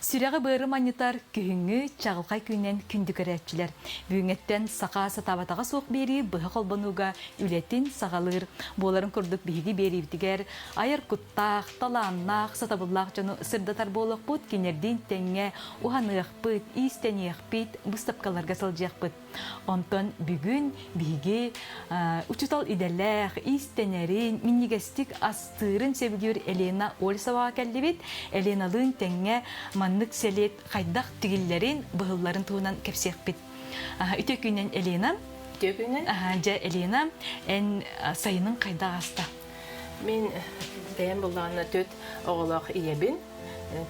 Сүрэҕи-быары манньытар күһүҥҥү чаҕылхай күнүнэн күндү көрөөччүлэр! Бүгүҥҥэттэн саха сатаабатаҕа суох биэрии быһа холбонууга үлэтин саҕалыыр. Буоларын курдук биһиги биэриибитигэр айар куттаах, талааннаах, сатабыллаах дьону сырдатар буолуохпут, кинилэрдиин тэҥҥэ уһаныахпыт, иистэниэхпит, быыстапкаларга сылдьыахпыт. Онтон бүгүн биһиги учуутал идэлээх, иистэнэрин, минньигэстик астыырын сөбүлүүр Елена Ольсоваҕа кэллибит. Еленалыын тэҥҥэ маннык сэлиэт хайдах тигиллэрин, быһылларын туһунан кэпсиэхпит. Үтүө күнүнэн, Елена. Үтүө күнүнэн. Дьэ, Елена, эн сайынын хайдах ааста? Мин бэйэм буллаҕына түөрт оҕолоох ийэбин.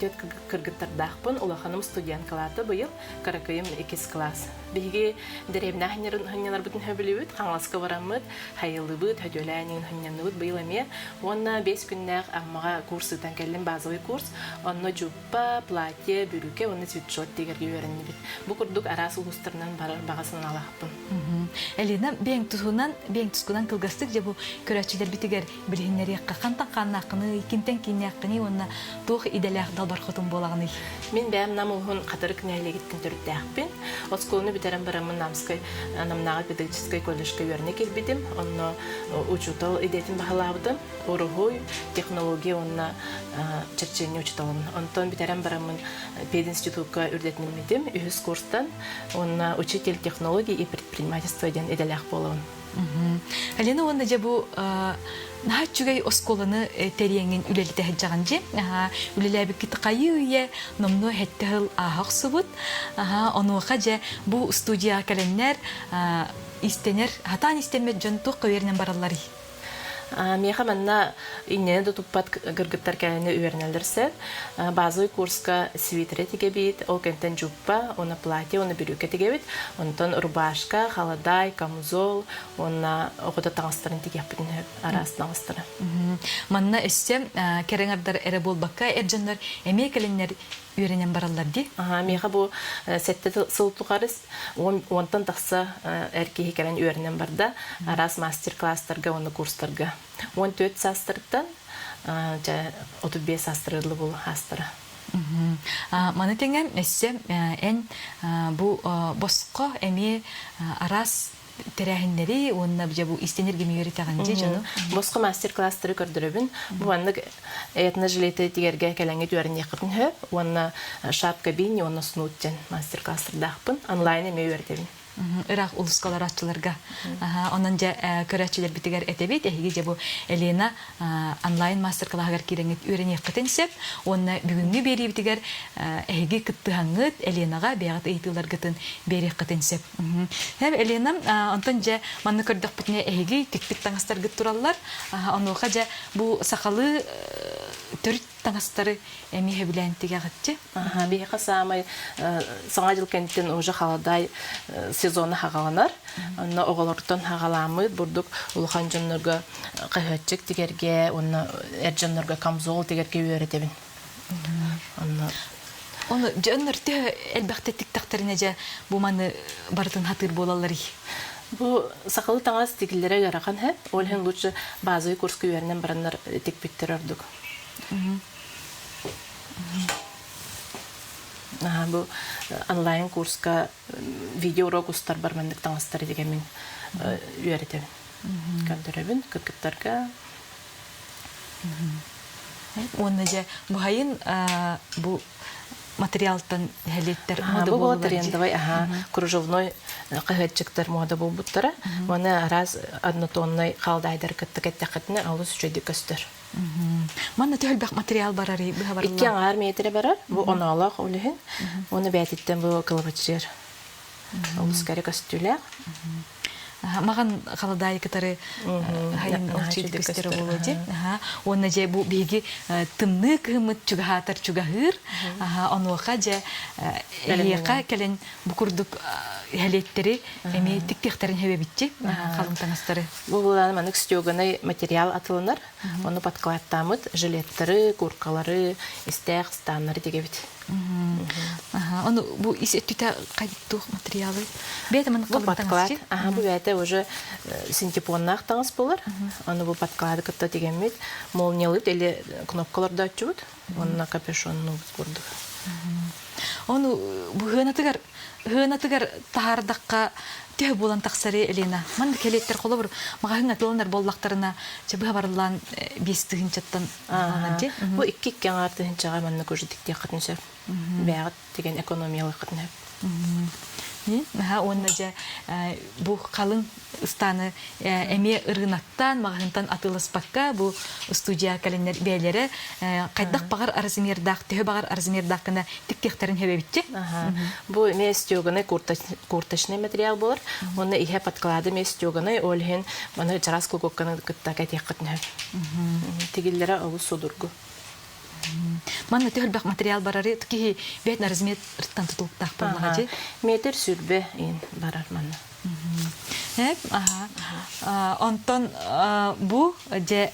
Түөрт кыргыттардаахпын, улаханым студенткалаата быйыл, кыракыйым иккис кылаас. Биһиги дэриэбинэ ханньаларбытын сөбүлүүбүт, Хаҥаласка бараммыт, хайыллыбыт, хөтүөлээн иҥин ханньанныбыт быйыл эмиэ. Уонна 5 күннээх Аммаҕа курс ыытан кэллим, базовый курс. Онно дьуппа, платье, бүрүкэ уонна свитшот тигэргэ үөрэннибит. Бу курдук араас улуустарынан барар баҕа санаалаахпын. Элина, бэйэҥ туһунан, бэйэҥ тускунан кылгастык дьэ бу көрөөччүлэрбитигэр билиһиннэриэххэ хантан хааннааххыный, кимтэн кииннээххиний уонна туох идэлээх далбар хотун буолаҕыный? Мин бэйэм Нам улуһун Хатырык нэһилиэгиттэн төрүттээхпин. Оскуоланы бүтэрэн бараммын Намскай Намнааҕы педагогическай колледжка үөрэнэ киирбитим. Онно учуутал идэтин баһылаабытым. Уруһуй, технология уонна черчение учууталын. Онтон бүтэрэн бараммын пединститутка үрдэтиниммитим үһүс курстан. Уонна учитель технологии и предпринимательства диэн идэлээх буолабын. Алина уонна дьэ бу наһаа үчүгэй оскуоланы тэрийэҥҥин үлэлэтэ сылдьаҕын дьи. Үлэлээбиккит хайыы үйэ номнуо сэттэ сыл ааһа охсубут. Онуоха дьэ бу студияҕа кэлэннэр истэнэр, хатаан истэммэт дьон туох үөрэнэн баралларый? Миэхэ манна иннэни да туппат кыргыттар кэлэнэ үөрэнэллэр сөп. Базовый курска свитеры тигэбит, ол кэнтэн дьуппа, уонна платье, уонна бүрүүкэ тигэбит. Онтон рубашка, халадай, камзол уонна оҕото таҥастарын тигиэхпитин сөп, араас таҥастары. Манна өссө кэрэҥ эрэ буолбакка, эр дьоннор эмиэ кэлиннэр үөрэнэн бараллар дии. Миэхэ бу сэттэ сыл тухары уонтан тахса эр киһи кэлэн үөрэнэн барда. Араас мастер-класстарга уонна курстарга. 14 саастарыттан дьэ 35 саастары дылы бу аастара. Маны тэҥэ өссө эн бу босхо эмиэ араас тэрээһиннэри уонна дьэ бу истэн эргими үөрэтэҕин дии дьону. Босхо мастер-класстары көрдөрөбүн. Бу маннык этно-жилеты тигэргэ кэлэҥҥит үөрэниэххитин сөп уонна шапка бинни уонна снуд диэн мастер-класстардаахпын. Онлайн эмиэ үөрэтэбин. Ыраах улууска олорооччуларга. Онон дьэ көрөөччүлэрбитигэр этэбит, эһиги дьэ бу Елена онлайн мастер-клаһыгар киирэҥҥит үөрэниэххитин сөп. Уонна бүгүҥҥү биэриибитигэр эһиги кыттыһаҥҥыт Еленаҕа бэйэҕит ыйытыыларгытын биэриэххитин сөп. Елена, онтон дьэ манна көрдөхпүтүнэ эһиги тикпит таҥастаргыт тураллар. Онуоха дьэ бу сахалыы төрүт таҥастары эмиэ сөбүлээн тигэҕитчи. Биһиэхэ саамай Саҥа дьыл кэнниттэн уже халадаай сезона хаҕаланар. Онно оҕолортон хаҕалааммыт бурдук улахан дьоннорго хаһыатчык тигэргэ уонна эр дьоннорго камзол тигэргэ үөрэтэбин. Онно Ону дьоннор төһө элбэхтэ тиктэхтэринэ дьэ бу маны барытын хатыыр буолалларый? Бу сахалыы таҥас тигиллэрэ ыарахан һэ. Ол иһин лучше базовый курска үөрэнэн бараннар тикпиттэр ордук. Бу онлайн курска видеоурок устарбар маннык таҥастары дигэмин үөрэтэбин. Көрдөрөбүн кыргыттарга. Уонна дьэ бухайын бу материалтан нэһилиэктэр мода Бу буолар трендовый аха кружевной хаһыатчыктар мода буолбуттара. Уонна араас однотонный халдайдар кытта кэттэххитинэ олус үчүгэйдик көстөр. Манна төһө элбэх материал барарый быһа Икки аҥаар метрэ барар. Бу оноолоох ол иһин. Уонна бээтиттэн бу кылабаччыар. Олус кэрэ көстүүлээх. Маҕан халадаайы кытары хайын олчуйдук көстөрө буолуо дии. Уонна дьэ бу биһиги тымныы кыһыммыт чугаһаатар чугаһыыр. Онуоха дьэ эһиэхэ кэлэн бу курдук иһэлиэттэри эмиэ тиктиэхтэрин сөбөбүтчи халыҥ таҥастары. Бу булаан маннык стеганый материал атыланар. Ону подкладтаамыт жилеттары, куркалары, истээх станнары тигэбит. Ону бу ис өттүтэ туох материалы? Бэйэтэ маннык Бу подклад. Аха, бу бэйэтэ уже синтепоннаах таҥас буолар. Ону бу подклады кытта тигэммит молниялыт или кнопкалардааччыбыт. Уонна капюшоннуубут курдук. Ону бу хыанатыгар хыанатыгар таһаардахха төһө буолан тахсары Елена? Маннык кэлиэттэр холобур маҕаһыыҥҥа атыыланар буоллахтарына чэ быһа барыллаан 5 тыһыынчаттан дьи. Бу 2-2 аҥаар тыһыынчаҕа маннык уже тиктиэххитин сөп. Бэйэҕит тигэн экономиялыаххытын сөп. Наһаа уонна дьэ бу халыҥ ыстааны эмиэ ырыынактан, маҕаһыынтан атыыласпакка бу студия кэлэннэр бэйэлэрэ хайдах баҕар размердаах, төһө баҕар размердаах гына тиктиэхтэрин сөбөбүтчи. Бу эмиэ стеганый курточный материал буолар. Уонна иһэ подклады эмиэ стеганый, ол иһин маны чараас кулгукканы кытта кэтиэххитин сөп. Тигиллэрэ олус судургу. Манна төһө элбэх материал барары киһи бэйэтин размерыттан тутулуктаах буоллаҕа дии. Метр 20 ин барар манна. Аха. Онтон бу дьэ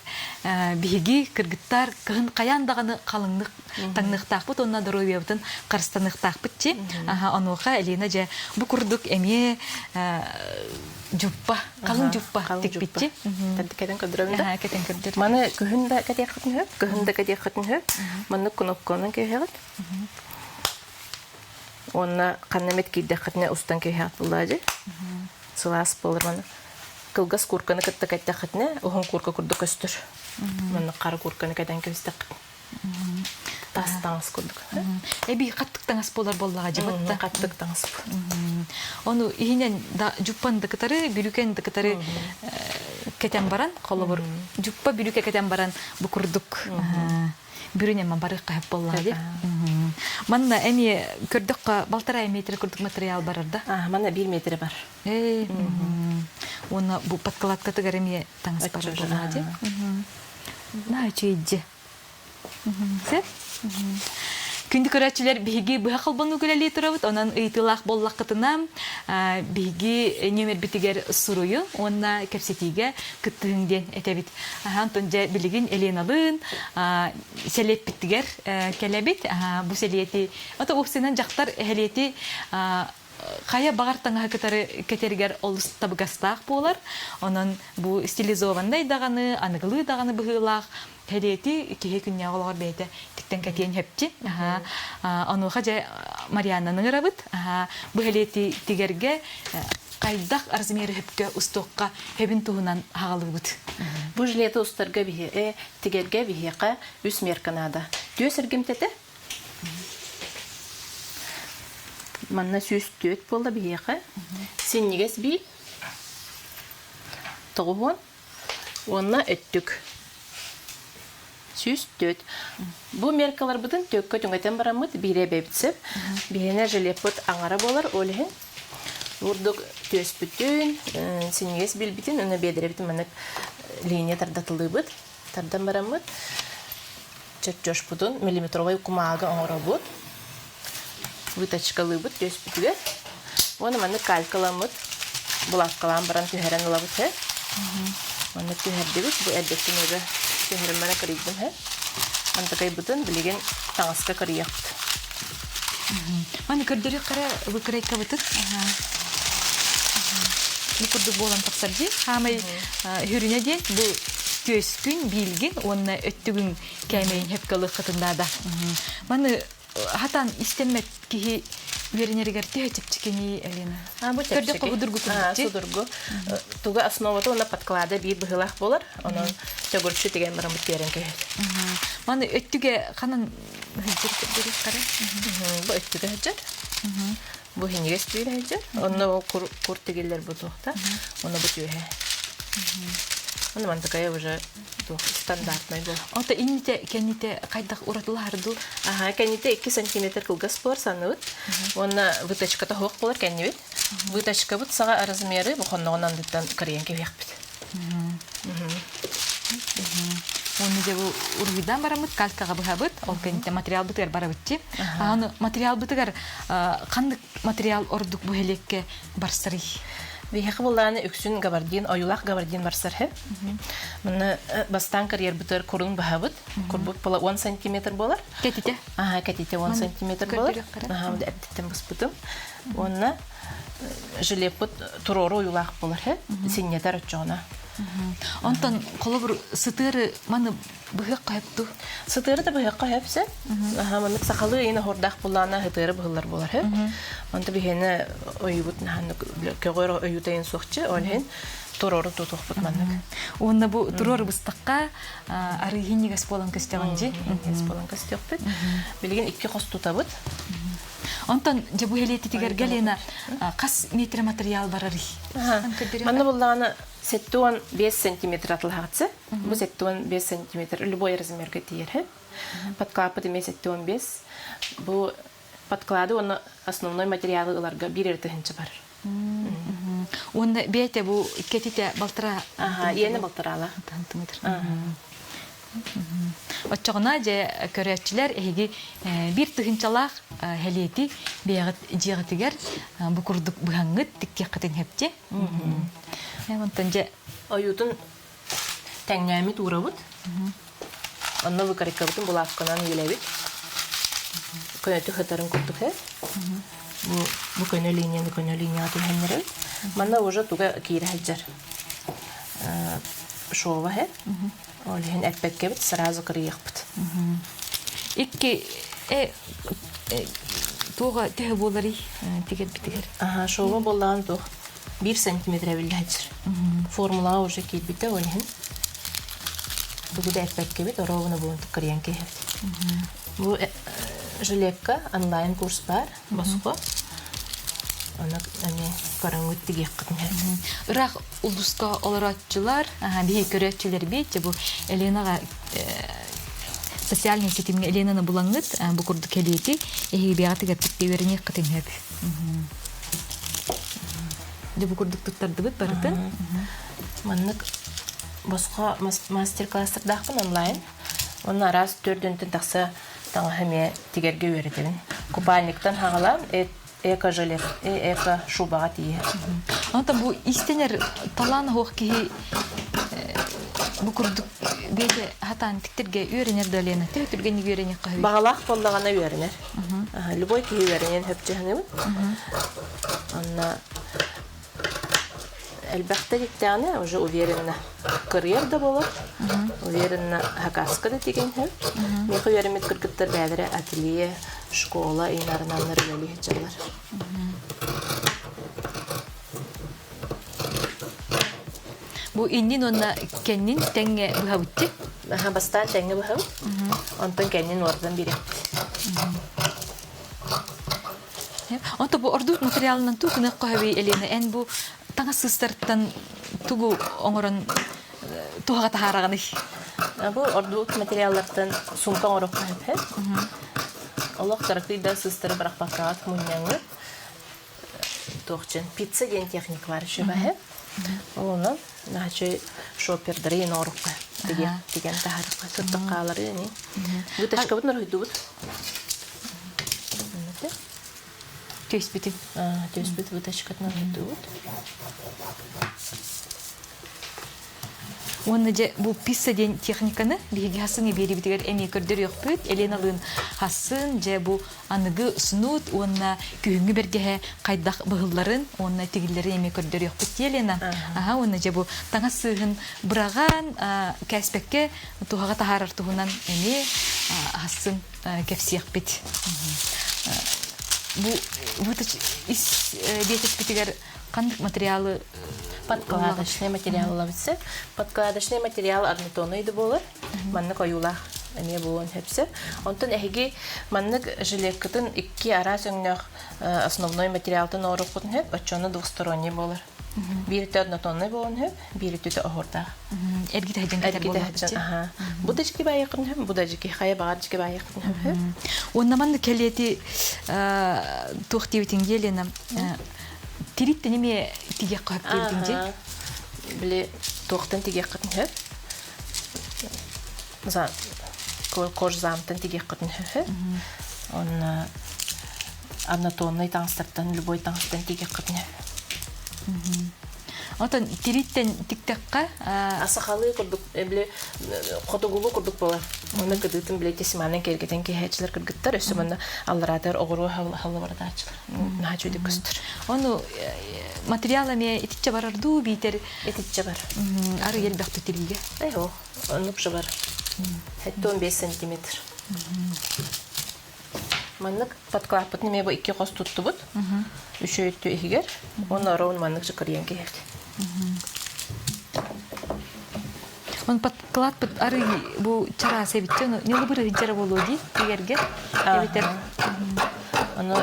биһиги кыргыттар кыһын хайаан даҕаны халыҥнык таҥныахтаахпыт уонна доруобуйабытын харыстаныахтаахпыт чи. Аха, онуоха Элина дьэ бу курдук эмиэ дьуппа, халыҥ дьуппа тикпитчи. Кэтэн көрдөрөбүн да? Кэтэн көрдөр. Маны күһүн да кэтиэххитин сөп, күһүн да кэтиэххитин сөп. Маннык кнопканан кэһэҕит. Уонна ханна эмит киирдэххитинэ устан кэһэҕит буллаадьы. Сылаас буолар маны. Кылгас курканы кытта кэттэххитинэ уһун курка курдук көстөр. Маннык хара курканы кэтэн кэбистэххит. Тас таҥас курдук. Эби хаттык таҥас буолар буоллаҕа дьыбытта. Хаттык таҥас. Ону иһинэн да дьуппан да кытары, бүрүкэн да кытары кэтэн баран, холобур, дьуппа бүрүкэ кэтэн баран бу курдук бүрүнэммэ барыахха сөп буоллаҕа дии. Манна эмиэ көрдөххө 1,5 метр курдук материал барар да? Манна 1 метр бар. Уонна бу подкладкатыгар эмиэ таҥас барар буоллаҕа дии. Наһаа үчүгэй Сөп. Күндү көрөөччүлэр, биһиги быһа холбонуу үлэлии турабыт. Онон ыйытыылаах буоллаххытына, биһиги нүөмэрбитигэр суруйу уонна кэпсэтиигэ кыттыһыҥ диэн этэбит. Онтон дьэ билигин Еленалыын сэлиэппитигэр кэлэбит. Бу сэлиэти, ото уопсайынан дьахтар эһэлиэти хайа баҕар таҥаһы кытары кэтэригэр олус табыгастаах буолар. Онон бу стилизованнай даҕаны, аныгылыы даҕаны быһыылаах Кэлиэти киһи күннээҕи олоҕор бэйэтэ тиктэн кэтиэн сөпчи. Онуоха дьэ Марианнаны ыҥырабыт. Бу кэлиэти тигэргэ хайдах размеры сөпкө устуохха сөбүн туһунан аҕалыыбыт. Бу жилеты устарга биһиэ, тигэргэ биһиэхэ үс мерка наада. Түөс эргимтэтэ. Манна 104 буолла биһиэхэ. Синньигэс биил. 90 уонна өттүк. 104. Бу меркаларбытын төккө түҥэтэн бараммыт биирэ эбэбит сөп. Биһиэнэ жилеппыт аҥара буолар, ол иһин бурдук түөспүтүн, синньигэс билбитин, уонна биэдэрэбитин маннык линия тардатылыыбыт. Тардан бараммыт чертежпутун миллиметровай кумааҕы оҥоробут. Выточкалыыбыт түөспүтүгэр. Уонна маннык калькаламмыт булавкалаан баран түһэрэн ылабыт һэ. Маннык түһэрдибит. Бу эрдэттэн өбө түһэрин мана кырыйдым һэ. Антакайбытын билигин таҥаска кырыйыахпыт. Маны көрдөрүөххэ выкройкабытын. Бу курдук буолан тахсар дии. Хаамай хүрүнэ диэн бу түөскүн, биилгин уонна өттүгүн кээмэйин сөпкө ылыаххытын наада. Маны хатан истэммэт киһи үөрэнэригэр төһө чэпчэкиний, Елена? А, бу Көрдөххө чэпчэки. судургу А, курдук дии. судургу. Туга основата уонна подклада биир быһыылаах буолар. Онон төгүрүччү тигэн бараммыт биэрэн кэһэт. Маны өттүгэ ханан сылдьар көрдөрүөххэ Бу өттүгэ сылдьар. Бу хинигес биир сылдьар. Онно кур, кур тигиллэр бу туохта. Онно бу түөһэ. Онно мантакая уже туох стандартный был. Ото инните кэнните хайдах уратылаһар дуу? Аха, кэнните 2 сантиметр кылгас буолар саныбыт. Уонна выточката суох буолар кэннибит. Выточкабыт саҕа размеры бу хонноҕун андыттан кырыйан кэбиһиэхпит. Уонна дьэ бу уруһуйдаан бараммыт калькаҕа быһабыт, ол кэнниттэн материалбытыгар барабытчы. Аны материалбытыгар ханнык материал ордук бу элекке барсарый? Биһиэхэ буллааны үксүн габардин, ойуулаах габардин барсар һэ. Манна бастаан карьербытыгар курун баһабыт. Курбут була 10 сантиметр буолар. Кэтите? Аха, кэтите 10 сантиметр буолар. Аха, эттиттен быспытым. Уонна жилеппут туруору ойуулаах буолар һэ. Синньэтэр оччоҕуна. Онтон холобур сытыары маны быһыахха сөп дуу? Сытыары да быһыахха сөп сөп. Аха маннык сахалыы ыйын оһуордаах буллаана сытыары быһыллар буолар сөп. Онто биһиэнэ ойуубут наһаннык көҕөр ойуутайын суохчу, ол иһин туруору тутуохпут маннык. Уонна бу туруору быстахха арыыһинньигэс буолан көстөҕүн дьи. Иннигээс буолан көстүөхпүт. Билигин икки хос тутабыт. Онтон дьэ бу элиэтитигэр Галина хас метр материал барарый? Манна буллаҕына 75 сантиметр атылаһаҕытсы. Бу 75 сантиметр любой размерга тиийэр. Подкладпыт эмиэ 75. Бу подклады уонна основной материалы ыларга биир эрэ тыһыынча барар. Уонна бэйэтэ бу кэтитэ балтара иэнэ балтараала. Оччоҕуна дьэ көрөөччүлэр эһиги биир тыһыынчалаах хэлиэти бэйэҕит дьиэҕитигэр бу курдук быһаҥҥыт тиккиэххитин сөпче. Онтон дьэ ойуутун тэҥнээммит уурабыт. Онно выкарикабытын булавканан үөлэбит. Көнөтү хытарын курдук э. Бу бу көнө линияны көнө линияҕа түһэннэрэбит. Манна уже туга киирэ сылдьар шова э. Ол иһин эппэккэбит сразу кырыйыахпыт. Икки туоҕа төһө буоларый тигэрбитигэр? Аха, шова буоллаҕын туох биир сантиметр эбиллэ сылдьар. Формулаҕа уже киирбитэ ол иһин тугу да эппэккэбит, оруобуна буолан кырыйан киһибит. Бу жилетка онлайн курс баар, босхо. Оны эмиэ көрөҥҥүт тигиэххитин сөп. Ыраах улууска олорооччулар, биһи көрөөччүлэрбит, бу Еленаҕа социальнай ситимҥэ Еленаны булаҥҥыт, бу курдук кэлиэти эһиги бэйэҕитигэр үөрэниэххитин сөп. Дьэ бу курдук туттардыбыт барытын. Маннык босхо мастер-класстардаахпын онлайн. Онно араас төрдүнтэн тахса таҥаһы эмиэ тигэргэ үөрэтэбин. Купальниктан хаҕалаан эко-жилет, эко-шубаҕа тиийэ. Онтон бу истэнэр талаан оһох киһи бу курдук бэйэтэ хатаан тиктэргэ үөрэнэр да Лена төһө түргэнник үөрэниэххэ сөбүй? Баҕалаах буоллаҕына үөрэнэр. Любой киһи үөрэниэн сөп дьаһаныбын. Онно элбэхтэ тиктэҕинэ уже уверенно кырыйар да буолар, уверенно хакаска да тигэн сөп. Миэхэ үөрэммит кыргыттар бэйэлэрэ ателье, школа иҥарынаннар үлэлии сылдьаллар. Бу иннин уонна кэннин тэҥҥэ быһабытчы? Аха, бастаан тэҥҥэ быһабыт. Онтон кэннин уордан биэрэбит. Онто бу ордук материалынан туу гыныах хоһоби Елена эн бу таҥас сыыстарыттан тугу оҥорон туһаҕа таһаараҕыный? Бу ордук материаллартан сумка оҥоруохха сөп. Олох кыракый да сыыстары бырахпаккаҕыт мунньаҥҥыт туохчун пицца диэн техника бар шөбаһы. Онон наһачы шопердары оҥорукка тиген тиген таһарыкка сырдык хаалары ини. Вытачкабытын оройдубут. Түспүтүн. Түспүт вытачкатын оройдубут. Уонна дьэ бу пицца диэн техниканы биһиги хасын биэриибитигэр эмиэ көрдөрүөхпүт. Еленалыын хасын дьэ бу аныгы снуд уонна күһүҥҥү бэргэһэ хайдах быһылларын уонна тигиллэрин эмиэ көрдөрүөхпүт дии Елена. Аха уонна дьэ бу таҥас сыыһын быраҕан кээспэккэ туһаҕа таһаарар туһунан эмиэ хасын кэпсиэхпит. Бу ис биэтэспитигэр ханнык материалы Подкладочный материал ылабытсы. Подкладочный материал однотонный да буолар. Маннык ойуулаах эмиэ буолуон сөпсө. Онтон эһиги маннык жилеткытын икки араас өҥнөөх основной материалтан оҥоруоххутун сөп, оччону двухсторонний буолар. Биир өттө однотонный буолуон сөп, биир өттүтэ оһуордаах. Эргитэ сылдьан кэтэр буолуохпут. Бу да дьики баайыаххытын сөп, бу да дьики хайа баҕар дьики баайыаххытын сөп. Уонна маннык кэлиэти туох диэбитиҥ Елена тириттэн эмиэ тигиэххэ сөп диэбитиҥ дии. Били туохтан тигиэххитин сөп. Кожзамтан тигиэххитин сөп. Онно однотонный таҥастартан любой таҥастан тигиэххитин сөп. Онтон тириттэн тиктэххэ Сахалыы курдук били хотугулуу курдук буолар. Уонна кытыытын били тесьманан киэргэтэн киһээччилэр кыргыттар өссө манна аллараатыгар оҕуруо халлыбаратааччылар. Наһаа үчүгэй көстөр. Ону материал эмиэ итиччэ барар дуу биитэр Итиччэ бар. Арый элбэх тириигэ. Эйо, оннук же бар. 75 сантиметр. Маннык подкладпытын эмиэ бу икки хос туттубут. Үчүгэй өттү иһигэр. Уонна ороун маннык жыкырыйан киһэбит. Он подкладпыт арый бу чараас эбитче, ону ньылыбыр ыһыдьара буолуо дии тигэргэ. Эбитер. Ону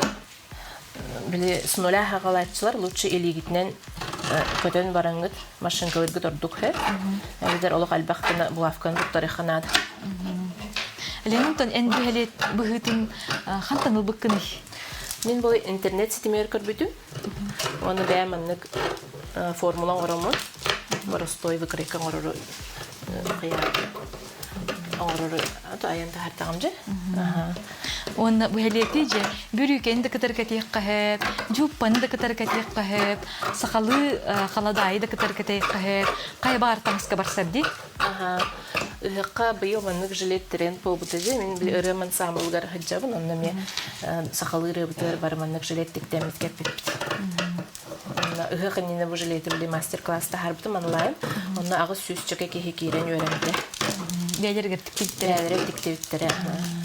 били с нуля хагалааччылар лучше илиигитинэн көтөн бараҥҥыт машинкалыыргыт ордук һэ. Эбэтэр олох элбэх гына булавканы туттарыахха наада. Ленинтон эн бүһэлиэт быһыытын хантан ылбыккыный? Мин бу интернет ситимигэр көрбүтүм. Уонна бэйэм маннык формула оҥороммун боростуой выкройка оҥорору оҥорору айан таһартаҕым дьэ. Уонна бүһэлиэти дьэ бүрүүкэни да кытары кэтиэххэ сөп, дьууппаны да кытары кэтиэххэ сөп, сахалыы халадаайы да кытары кэтиэххэ сөп, хайа баар таҥаска барсар дии. Аха. Ыһыахха быйыл маннык жилет тренд буолбута дии. Мин били ырыам ансаамбылыгар сылдьабын, онно эмиэ сахалыы ырыабытыгар бары маннык жилет тиктэммит кэппиппит. Онно ыһыах иннинэ бу жилети били мастер-класс таһаарбытым онлайн. Онно 800 чөкө киһи киирэн үөрэммитэ. Бэйэлэригэр тиктибиттэрэ. Бэйэлэригэр тиктибиттэрэ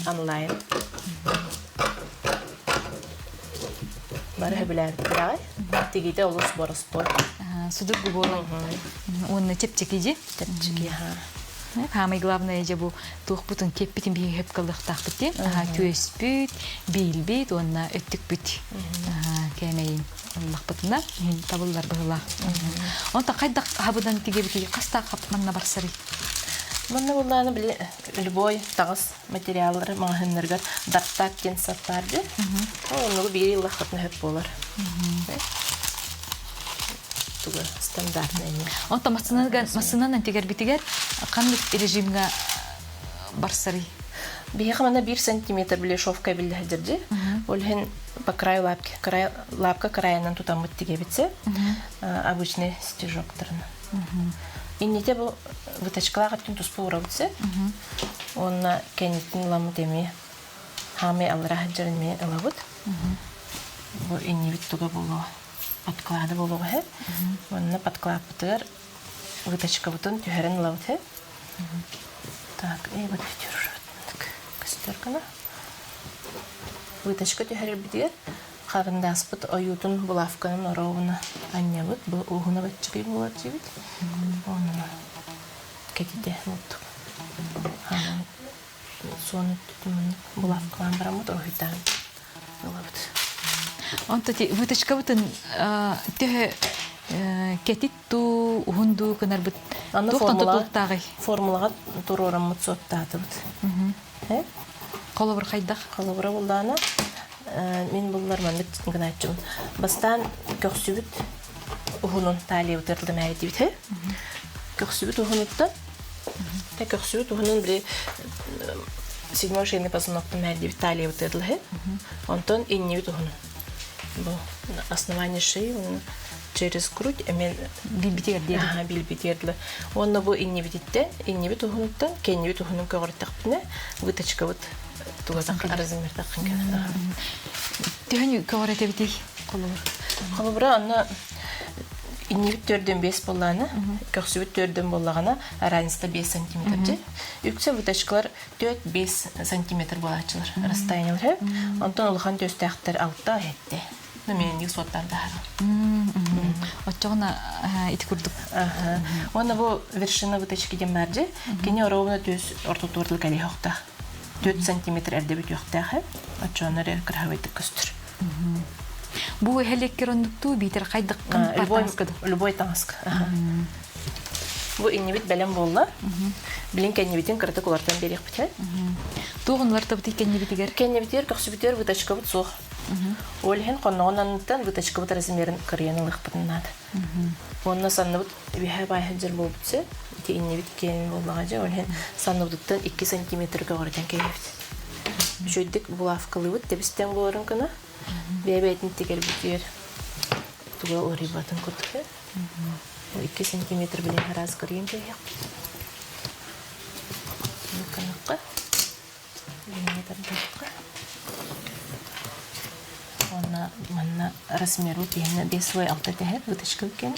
онлайн. Бары сөбүлээбиттэр аҕай. Тигиитэ олус боростуой. Судургу буолан. Уонна чэпчэки дьи. Чэпчэки, аха. Самое главное дьэ бу туохпутун киэппитин биһиги хөп кыллыахтаахпыт диэн. Түөспүт, биилбит уонна өттүкпүт кээмэйин ыллахпытына табыллар быһыылаах. Онтон хайдах хабынан тигэбитий хастаах манна барсарый? Манна буллааны били любой таҕыс материаллары маҕаһыыннарыгар дартак диэн сап баар дии. Ол оннугу биир ыллаххытына сөп буолар. Туга стандартный эмиэ. Онтон массыынан тигэрбитигэр ханнык режимҥэ барсарый? Биһиэхэ манна 1 сантиметр били шовка биллэ сылдьар дии. Ол иһин по краю лапки, край, лапка крайынан тутаммыт тигебитсе обычный стежоктарын. Иннитэ бу вытачкалаах өттүн туспа уурабытсе Уонна кэнниттэн ыламмыт эмиэ хаамай аллара сылдьарын эмиэ ылабыт. Бу иннибит туга буолуо подклада буолуо үһү. Уонна подкладпытыгар вытачкабытын түһэрэн ылабыт үһү. Так, и вот көстөр гына. Вытачка түһэрэрбитигэр харандааспыт ойуутун булавканан орообуна анньабыт. Бу уһуна баччыкый буолар диибит. Онно кэтитэ буолтук. Суон өттүтүн булавкалаан бараммыт уруһуйдаан ылабыт. Онто ти вытачкабытын төһө кэтит дуу, уһун дуу гынарбыт туохтан тутулуктааҕый? Формулаҕа туруораммыт суоттаатыбыт. Холобур хайдах? Холобура буллаана мин буллар маннык гынааччыбын. Бастаан көхсүбүт уһунун талиябытыгар тылымээдибит. Көхсүбүт уһунуттан көхсүбүт уһунун били седьмой шейный позвоноктан мээрдибит талиябытыгар тылыһы. Онтон иннибит уһунун. Бу основание шеи через грудь эмиэ билбитигэр диэри. Билбитигэр дылы. Уонна бу иннибититтэн, иннибит уһунуттан, кэннибит уһунун көҕүрүттэхпинэ, выточкабыт тугатах размердаххын кэлэр. Төһөнү көҕүрэтэбитий холобур? Холобура, онно иннибит төрдөн 5 буоллаҕына, көхсүбүт төрдөн буоллаҕына, разница 5 сантиметр дьэ. Үксэ выточкалар 4-5 сантиметр буолааччылар расстояниелар. Онтон улахан төстөөхтөр 6 7. Мин суоттаан таһаарам. Оччоҕуна ити курдук. Уонна бу вершина выточки диэн баар дьэ. Кини оруобуна түс ортотугар тыл кэлиһохтаах. 4 сантиметр эрдэ бүтүөхтээх. Оччоҕуна эрэ кыраһабайдык көстөр. Бу эһэлеккер оннуктуу биитэр хайдаххын любой, любой таҥаска. Бу иннибит бэлэм буолла. Билин кэннибитин кыратык улартан биэриэхпит. Туох улартабытый кэннибитигэр? Кэннибитигэр көхсүбүтүгэр выточкабыт суох. Ол иһин хонноҕун анныттан выточкабыт размерын кырыйан ылыахпытын наада. Уонна санныбыт үөһэ баай сылдьар буолбут сөп. Ити иннибит киэнин буоллаҕа дьэ, ол иһин санныбытыттан 2 сантиметр көҕүрүтэн кэбиһэбит. Үчүгэйдик булавкалыыбыт, тэбистэн буоларын гына. Бэйэ-бэйэтин тигэрбитигэр туга уларыйбатын курдук. 2 сантиметр билин араас көрүйэн кэһиэхпит. Нукканакка. Линия тардыахха. Уонна манна размеру тиһинэ 5 слой 6 тэһэр выточка үккен.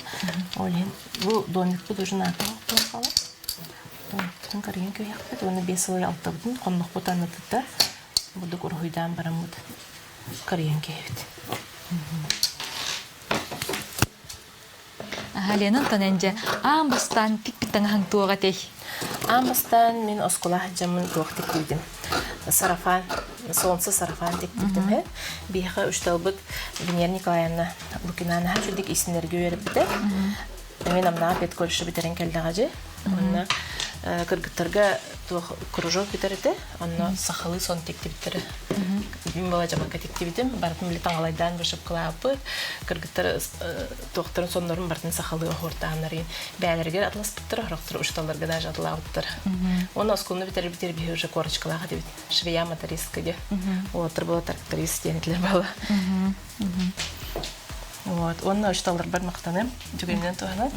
Ол иһин бу домикпут уже наатаҕа хаалар. Домикпутун көрүйэн кэһиэхпит. Уонна 5 слой 6-бытын хоннохпут аннытыттар. Бурдук уруһуйдаан бараммыт көрүйэн кэһэбит. Лена Антоненже аан бастаан тикпит таҥаһыҥ туох этэй? Аан бастаан мин оскуола сылдьаммын туох тикпитим. Сарафан, солнце сарафан тиктибитим үһү. Биһиэхэ учууталбыт Венера Николаевна Лукина наһаа үчүгдүк иистэнэргэ үөрэппитэ. Мин Амнаах педколледжы бүтэрэн кэллэҕэ дьи. Онно кыргыттарга туох кружок бүтэр этэ. Онно сахалыы сон тиктибиттэрэ. Мин была дьамакка тиктибитим. Барытын били таҥалайдаан вышивкалаабыт. Кыргыттар туохтарын соннорун барытын сахалыы оһуортааннарын бэйэлэригэр атласпыттар, орохтор учууталларга даже атылаабыттар. Уонна оскуоланы бүтэрбитигэр биһи уже корочкалаах этибит. Швея мотористка диye. Уолаттар была тракторист диэн этилэр буола. Вот. Уонна учууталларбар махтаным. Түгэнинэн туһанан.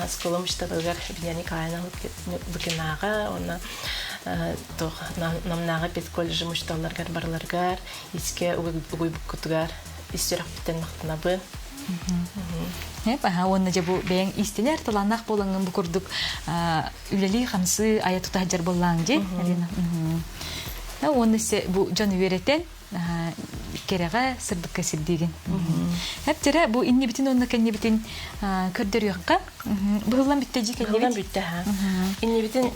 Оскуолам учууталыгар Венера Николаевна Лукинаҕа уонна туох Намнааҕы педколледжым учууталларыгар барыларыгар искэ угуйбуккутугар ис сүрэхпиттэн махтанабын. Аха уонна дьэ бу бэйэҥ истинэр талааннаах буолаҥҥын бу курдук үлэлии-хамсыы айа тута сылдьар буоллааҥ дии, Алина. Уонна бу дьон үөрэтэн кэрэҕэ сырдыкка сирдиигин. Эптэрэ бу иннибитин уонна кэннибитин көрдөрүөххэ. Быһыллан бүттэ дии кэннибит. Быһыллан бүттэ ха. Иннибитин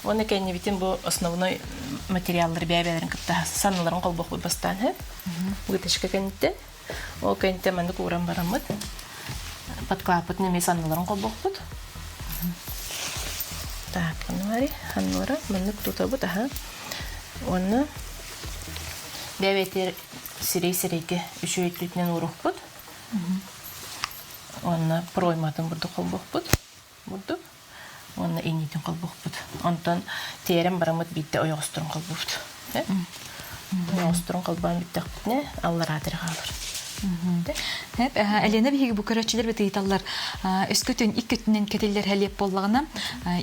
уонна кэннибитин бу основной материаллары бэйэ-бэйэлэрин кытта санныларын холбохпут бастаан һэ. Выточка кэнниттэн. Ол кэнниттэн маннык ууран бараммыт. Подклаппытын эмиэ санныларын холбохпут. Так, ну аннылара маннык тутабыт аха. Уонна бэйэбитигэр сирэй-сирэйгэ үчүгэй өттүтүнэн ууруохпут. Уонна пройматын бурдук холбуохпут. Бурдук. Уонна иннитин холбуохпут. Онтон тиэрэн бараммыт биирдэ ойоҕосторун холбуубут. Ойоҕосторун холбоон бүттэхпитинэ аллараа тири хаалар. Элена биһиги бу көрөөччүлэр бит ыйыталлар өскөтүн икки өттүнэн кэтиллэр хэлиэп буоллаҕына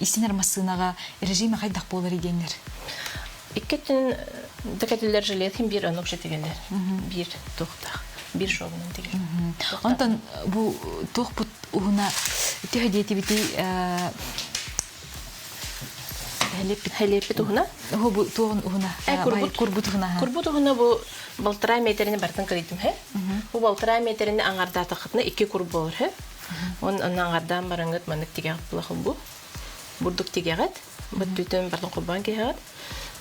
истинэр массыынаҕа режима хайдах буолар диэннэр. Икки өттүн да кэтиллэр жилет хим биир оннук же тигиллэр. Биир туохтаах, биир шовунан тигэр. Онтон бу туохпут уһуна төһө диэтибитий Хэлиэппит хэлиэппит уһуна? Бу туоҕун уһуна? Курбут курбут уһуна. Курбут уһуна бу балтараа метрини бартын кырыйдым хэ. Бу балтараа метрини аңардаатахытына икки кур буолар хэ. Он аңардаан бараҥыт маннык тигэх булахын бу. Бурдук тигэҕит. Бүттүтүн бартын холбоон киһэҕит.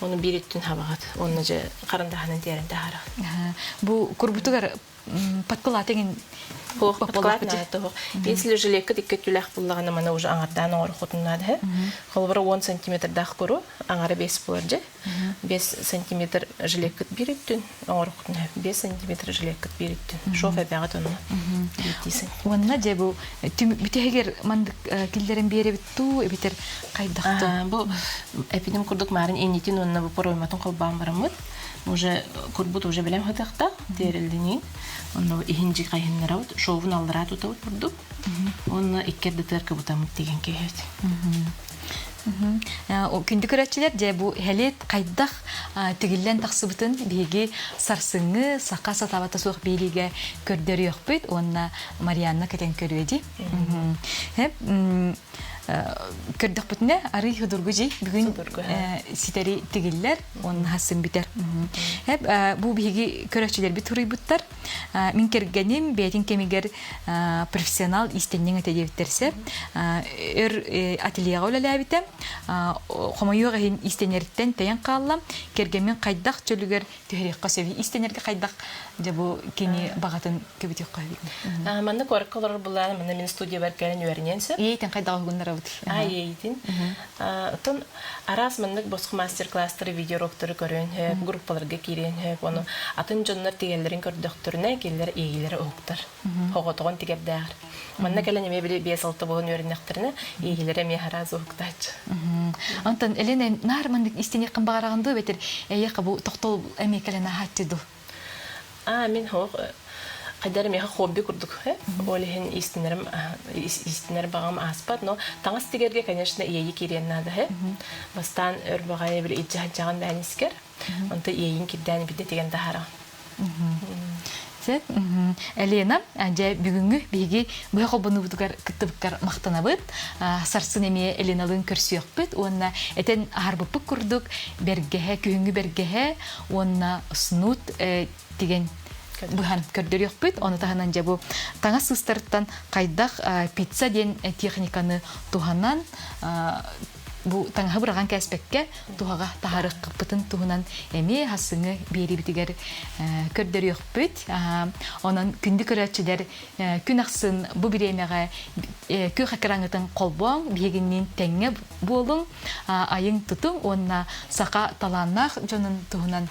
Оны биир өттүн хабаҕыт. Онно же харандаһынан тиэрэн таһараҕыт. Бу курбутугар подкылаат эҥин Суох, подкылаат наада суох. Если жилетка икки өттүлээх буллаҕына маны уже аҥардаан оҥороххутун наада һэ. Холобура 10 сантиметрдаах куру аҥара 5 буолар дьэ. 5 сантиметр жилеткыт биир өттүн оҥороххутун 5 сантиметр жилеткыт биир өттүн. Шов эбэҕит онно. Биирдии Уонна дьэ бу бүтэһигэр мандык киллэрэн биэрэбит дуу эбэтэр хайдах дуу? Бу эпидем курдук маарын иннитин уонна бу пройматын холбоон бараммыт уже курбут уже бэлэм хатыахта тиэриллиниин онно иһин дьи хайһыннарабыт шовун аллараа тутабыт курдук уонна икки ардытыгар кыбытаммыт деген киһибит. Күндү көрөөччүлэр, дьэ бу хэлиэт хайдах тигиллэн тахсыбытын биһиги сарсыҥҥы саха сатаабата суох биэриигэ көрдөрүөхпүт уонна Марианна кэтэн көрүө дии. Көрдөхпүтүнэ арый судургу дьи бүгүн ситэри тигиллэр уонна хасын бүтэр. Бу биһиги көрөөччүлэрбит суруйбуттар. Мин кэргэним бэйэтин кэмигэр профессионал иистэнньэҥ этэ диэбиттэр сөп. Өр ательеҕа үлэлээбитэ. Хомойуох иһин иистэнэриттэн тэйэн хаалла. Кэргэммин хайдах чөлүгэр түһэриэххэ сөбүй? Иистэнэргэ хайдах дьэ бу кини баҕатын көбүтүөххэ сөбүй? Манна куоракка олорор булаан, манна мин студиябар кэлэн үөрэниэн сөп. Иэйтин хайдах уһугуннарабыт? А, иэйтин. Оттон араас маннык босхо мастер-класстары, видеоуроктары көрүөн сөп, группаларга киириэн сөп. Ону атын дьоннор тигэллэрин көрдөхтөрүнэ, кинилэр иэйиилэрэ уһуктар. Хоҕотоҕун тигэрдээҕэр. Манна кэлэн эмиэ били 5-6 буолан үөрэннэхтэринэ, иэйиилэрэ эмиэ араас уһуктааччы. Онтон Елена наар маннык истиниэххин баҕараҕын дуу эбэтэр эйиэхэ бу тохтол эмиэ кэлэн аһааччы дуу? А, мин хоох. Хайдар миэхэ хобби курдук. Ол иһин иистэнэрим иистэнэр баҕам ааспат, но таҥас тигэргэ, конечно, иэйи киириэн наада. Бастаан өр баҕайы били илдьэ сылдьаҕын бээн искэр. Онто иэйин кирдээн бидде тигэн таһараҕын. Сөп. Елена, дьэ бүгүҥҥү биһиги быһа холбонуубутугар кыттыбыккар махтанабыт. Сарсын эмиэ Еленалыын көрсүөхпүт уонна этэн аһарбыппыт курдук бэргэһэ, күһүҥҥү бэргэһэ уонна снут тигэн быһан көрдөрүөхпүт. Ону таһынан дьэ бу таҥас сыыстарыттан хайдах пицца диэн техниканы туһанан бу таҥаһы быраҕан кээспэккэ туһаҕа таһаарыахпытын туһунан эмиэ хассыҥы биэриибитигэр көрдөрүөхпүт. Онон күндү көрөөччүлэр күн ахсын бу бириэмэҕэ күөх экраҥҥытын холбооҥ, биһигинниин тэҥҥэ буолуҥ, айыҥ тутуҥ уонна саха талааннаах дьонун туһунан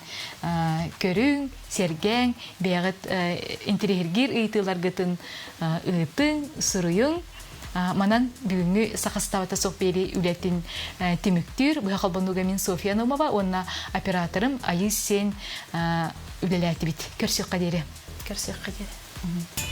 көрүҥ, сэргээҥ, бэйэҕит интириэһиргиир ыйытыыларгытын ыытыҥ, суруйуҥ. Манан бүгүҥҥү Саха ставата суох биэрии үлэтин түмүктүүр быһа холбонууга мин Софья Наумова уонна операторым Айыы Сен үлэлээтибит. Көрсүөххэ диэри. Көрсүөххэ диэри.